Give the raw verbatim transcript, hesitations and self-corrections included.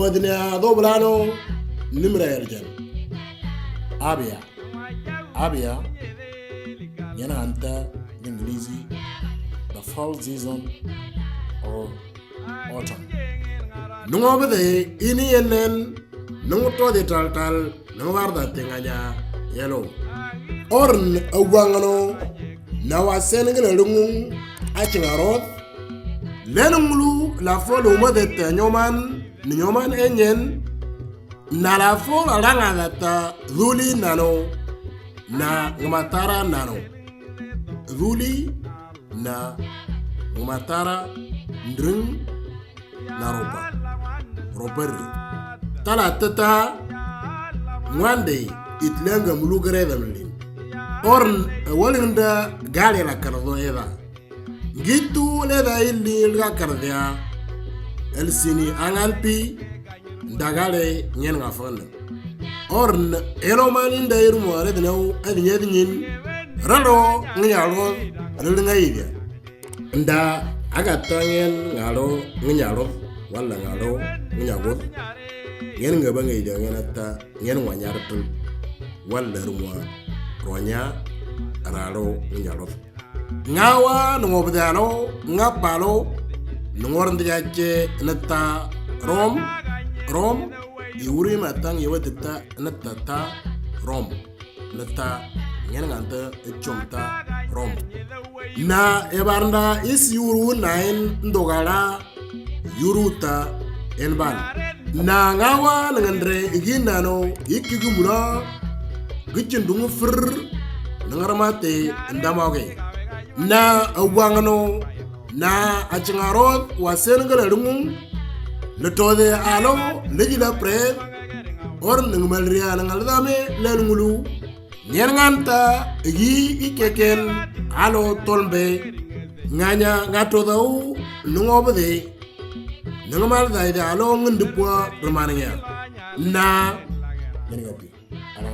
Adina do bulano nimra erjan. Abia. Abia. Yana anta English, the fall season or autumn. Nungo bede ini enen nungo to de tal tal nungo warda tenganya yellow. Orn awangano na wasen gele lungung achingarot. Lenunglu la fo luma de te nyoman ni nyoman enyen na la fo la langa da ta duli nano na ngmatara nano. Duli na ngmatara ndring na ropa. Roper. Tala tata ngwande itlenga mulugre da mlin. Orn walinda gale la kardo eda. Gitu leda illi ilga kardia. El sini angan pi ndagale nyen nga fane. Orn elo mani nda irumo red neu ed nyed nyin. Ralo ngi alo red nga idia. Nda aga ta ngen ngalo ngi alo wala ngalo ngi alo. Ngen nga ba ngi idia ngen ata ngen wanyar tul wala rumo ronya ralo ngi alo. Ngawa nungobdalo ngapalo nungor ndiache neta rom rom iuri matang yewa teta neta ta rom neta ngen nganta echom ta rom. Na ebarnda is yuru nain ndogala yuruta enban. Na ngawa nangandre iginano ikigumula gichindungu fir nangaramate ndamage. Na awangano na achingarot wasen gala lungung letode alo lejila pred or nangmalria nangalame lelungulu. Nyen nganta gi ikeken alo tolmbe nganya ngatodau nungobde nungmal daide alo ngindipwa remananya. Na nyen ngati ala